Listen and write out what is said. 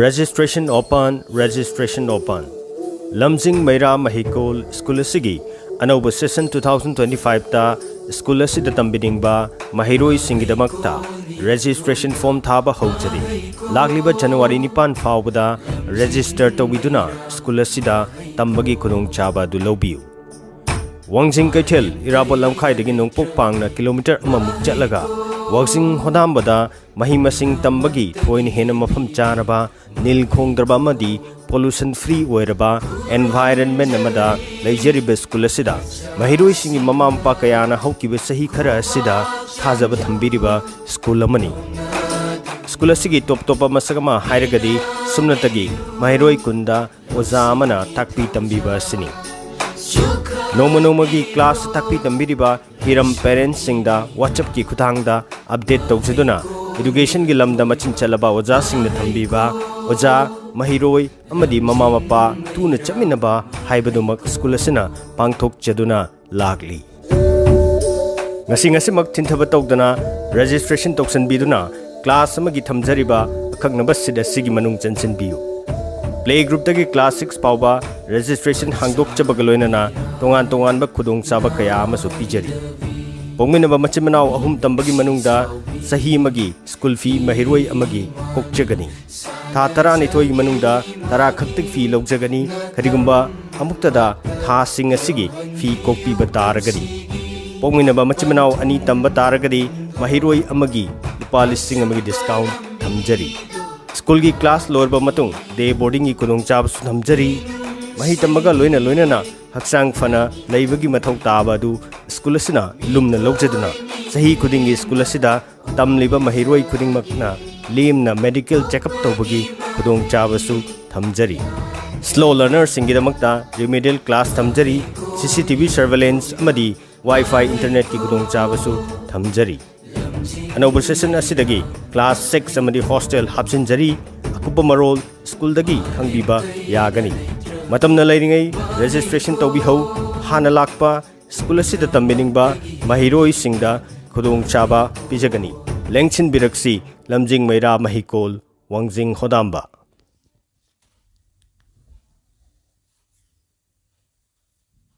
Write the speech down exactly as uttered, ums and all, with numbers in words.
Registration open, registration open. ꯂꯝꯖꯤꯡ ꯃꯩꯔꯥ ꯃꯍꯩꯀꯣꯜ school ꯑꯁꯤꯒꯤ ꯑꯅꯧꯕ session two thousand twenty five ꯇ ꯁ꯭ꯀꯨꯜ ꯑꯁꯤꯗ ꯇꯝꯕꯤꯅꯤꯡꯕ ꯃꯍꯩꯔꯣꯏꯁꯤꯡꯒꯤꯗꯃꯛꯇ registration form ꯊꯥꯕ ꯍꯧꯖꯔꯤ꯫ ꯂꯥꯛꯂꯤꯕ January ꯅꯤꯄꯥꯟ ꯐꯥꯎꯕꯗ register ꯇꯧꯕꯤꯗꯨꯅ ꯁ꯭ꯀꯨꯜ ꯑꯁꯤꯗ ꯇꯝꯕꯒꯤ ꯈꯨꯗꯣꯡꯆꯥꯕ ꯑꯗꯨ ꯂꯧꯕꯤꯌꯨ꯫ ꯋꯥꯡꯖꯤꯡ ꯀꯩꯊꯦꯜ ꯏꯔꯥꯕꯣꯠ ꯂꯝꯈꯥꯏꯗꯒꯤ ꯅꯣꯡꯄꯣꯛ ꯄꯥꯡꯅ ꯀꯤꯂꯣꯃꯤꯇꯔ ꯑꯃꯃꯨꯛ ꯆꯠꯂꯒ ꯋꯥꯡꯖꯤꯡ ꯍꯣꯗꯥꯝꯕꯗ ꯃꯍꯩ ꯃꯁꯤꯡ ꯇꯝꯕꯒꯤ ꯊꯣꯏꯅ ꯍꯦꯟꯅ ꯃꯐꯝ ꯆꯥꯔꯕ, ꯅꯤꯜ ꯈꯣꯡꯗ꯭ꯔꯕ ꯑꯃꯗꯤ pollution free ꯑꯣꯏꯔꯕ environment ꯑꯃꯗ ꯂꯩꯖꯔꯤꯕ ꯁ꯭ꯀꯨꯜ ꯑꯁꯤꯗ ꯃꯍꯩꯔꯣꯏꯁꯤꯡꯒꯤ ꯃꯃꯥ ꯃꯄꯥ ꯀꯌꯥꯅ ꯍꯧꯈꯤꯕ ꯆꯍꯤ ꯈꯔ ꯑꯁꯤꯗ ꯊꯥꯖꯕ ꯊꯝꯕꯤꯔꯤꯕ ꯁ꯭ꯀꯨꯜ ꯑꯃꯅꯤ꯫ ꯁ꯭ꯀꯨꯜ ꯑꯁꯤꯒꯤ ꯇꯣꯞ ꯇꯣꯞꯄ ꯃꯁꯛ ꯑꯃ ꯍꯥꯏꯔꯒꯗꯤ ꯁꯨꯞꯅꯇꯒꯤ ꯃꯍꯩꯔꯣꯏ ꯀꯨꯟꯗ ꯑꯣꯖꯥ ꯑꯃꯅ ꯇꯥꯛꯄꯤ ꯇꯝꯕꯤꯕ ꯑꯁꯤꯅꯤ꯫ ꯅꯣꯡꯃ ꯅꯣꯡꯃꯒꯤ class ꯇꯥꯛꯄꯤ ꯇꯝꯕꯤꯔꯤꯕ ꯍꯤꯔꯝ parentsꯁꯤꯡꯗ WhatsAppꯀꯤ ꯈꯨꯠꯊꯥꯡꯗ update ꯇꯧꯖꯗꯨꯅ educationꯒꯤ ꯂꯝꯗ ꯃꯆꯤꯟ ꯆꯠꯂꯕ ꯑꯣꯖꯥꯁꯤꯡꯅ ꯊꯝꯕꯤꯕ ꯑꯣꯖꯥ, ꯃꯍꯩꯔꯣꯏ ꯑꯃꯗꯤ ꯃꯃꯥ ꯃꯄꯥ ꯇꯨꯅ ꯆꯠꯃꯤꯟꯅꯕ ꯍꯥꯏꯕꯗꯨꯃꯛ ꯁ꯭ꯀꯨꯜ ꯑꯁꯤꯅ ꯄꯥꯡꯊꯣꯛꯆꯗꯨꯅ ꯂꯥꯛꯂꯤ꯫ ꯉꯁꯤ ꯉꯁꯤꯃꯛ ꯊꯤꯟꯊꯕ ꯇꯧꯗꯅ registration ꯇꯧꯁꯤꯟꯕꯤꯗꯨꯅ class ꯑꯃꯒꯤ ꯊꯝꯖꯔꯤꯕ ꯑꯀꯛꯅꯕ seat ꯑꯁꯤꯒꯤ ꯃꯅꯨꯡ ꯆꯟꯁꯤꯟꯕꯤꯌꯨ꯫ Play groupꯇꯒꯤ class six ꯐꯥꯎꯕ registration ꯍꯥꯡꯗꯣꯛꯆꯕꯒ ꯂꯣꯏꯅꯅ ꯇꯣꯉꯥꯟ ꯇꯣꯉꯥꯟꯕ ꯈꯨꯗꯣꯡꯆꯥꯕ ꯀꯌꯥ ꯑꯃꯁꯨ ꯄꯤꯖꯔꯤ꯫ ꯄꯣꯛꯃꯤꯟꯅꯕ ꯃꯆꯤꯟ ꯃꯅꯥꯎ ꯑꯍꯨꯝ ꯇꯝꯕꯒꯤ ꯃꯅꯨꯡꯗ ꯆꯍꯤ ꯑꯃꯒꯤ school fee ꯃꯍꯩꯔꯣꯏ ꯑꯃꯒꯤ ꯀꯣꯛꯆꯒꯅꯤ꯫ ꯊꯥ ꯇꯔꯥꯅꯤꯊꯣꯏꯒꯤ ꯃꯅꯨꯡꯗ ꯇꯔꯥ ꯈꯛꯇꯒꯤ fee ꯂꯧꯖꯒꯅꯤ꯫ ꯀꯔꯤꯒꯨꯝꯕ ꯑꯃꯨꯛꯇꯗ ꯊꯥꯁꯤꯡ ꯑꯁꯤꯒꯤ fee ꯀꯣꯛꯄꯤꯕ ꯇꯥꯔꯒꯗꯤ, ꯄꯣꯛꯃꯤꯟꯅꯕ ꯃꯆꯤꯟ ꯃꯅꯥꯎ ꯑꯅꯤ ꯇꯝꯕ ꯇꯥꯔꯒꯗꯤ, ꯃꯍꯩꯔꯣꯏ ꯑꯃꯒꯤ ꯂꯨꯄꯥ ꯂꯤꯁꯤꯡ ꯑꯃꯒꯤ discount ꯊꯝꯖꯔꯤ꯫ ꯁ꯭ꯀꯨꯜꯒꯤ class ꯂꯣꯏꯔꯕ ꯃꯇꯨꯡ day boardingꯒꯤ ꯈꯨꯗꯣꯡꯆꯥꯕꯁꯨ ꯊꯝꯖꯔꯤ꯫ ꯃꯍꯩ ꯇꯝꯕꯒ ꯂꯣꯏꯅ ꯂꯣꯏꯅꯅ ꯍꯛꯆꯥꯡ ꯐꯅ ꯂꯩꯕꯒꯤ ꯃꯊꯧ ꯇꯥꯕ ꯑꯗꯨ ꯁ꯭ꯀꯨꯜ ꯑꯁꯤꯅ ꯂꯨꯝꯅ ꯂꯧꯖꯗꯨꯅ, ꯆꯍꯤ ꯈꯨꯗꯤꯡꯒꯤ ꯁ꯭ꯀꯨꯜ ꯑꯁꯤꯗ ꯇꯝꯂꯤꯕ ꯃꯍꯩꯔꯣꯏ ꯈꯨꯗꯤꯡꯃꯛꯅ ꯂꯦꯝꯅ medical checkup ꯇꯧꯕꯒꯤ ꯈꯨꯗꯣꯡꯆꯥꯕꯁꯨ ꯊꯝꯖꯔꯤ꯫ Slow learnerꯁꯤꯡꯒꯤꯗꯃꯛꯇ remedial class ꯊꯝꯖꯔꯤ꯫ CCTV surveillance ꯑꯃꯗꯤ Wi-Fi internetꯀꯤ ꯈꯨꯗꯣꯡꯆꯥꯕꯁꯨ ꯊꯝꯖꯔꯤ꯫ ꯑꯅꯧꯕ session ꯑꯁꯤꯗꯒꯤ class six ꯑꯃꯗꯤ hostel ꯍꯥꯞꯆꯤꯟꯖꯔꯤ꯫ ꯑꯀꯨꯞꯄ ꯃꯔꯣꯜ ꯁ꯭ꯀꯨꯜꯗꯒꯤ ꯈꯪꯕꯤꯕ ꯌꯥꯒꯅꯤ꯫ ꯃꯇꯝꯅ ꯂꯩꯔꯤꯉꯩ registration ꯇꯧꯕꯤꯍꯧ꯫ ꯍꯥꯟꯅ ꯂꯥꯛꯄ ꯁ꯭ꯀꯨꯜ ꯑꯁꯤꯗ ꯇꯝꯕꯤꯅꯤꯡꯕ ꯃꯍꯩꯔꯣꯏꯁꯤꯡꯗ ꯈꯨꯗꯣꯡꯆꯥꯕ ꯄꯤꯖꯒꯅꯤ꯫ ꯂꯦꯡꯁꯤꯟꯕꯤꯔꯛꯁꯤ, ꯂꯝꯖꯤꯡ ꯃꯩꯔꯥ ꯃꯍꯩꯀꯣꯜ ꯋꯥꯡꯖꯤꯡ ꯍꯣꯗꯥꯝꯕ꯫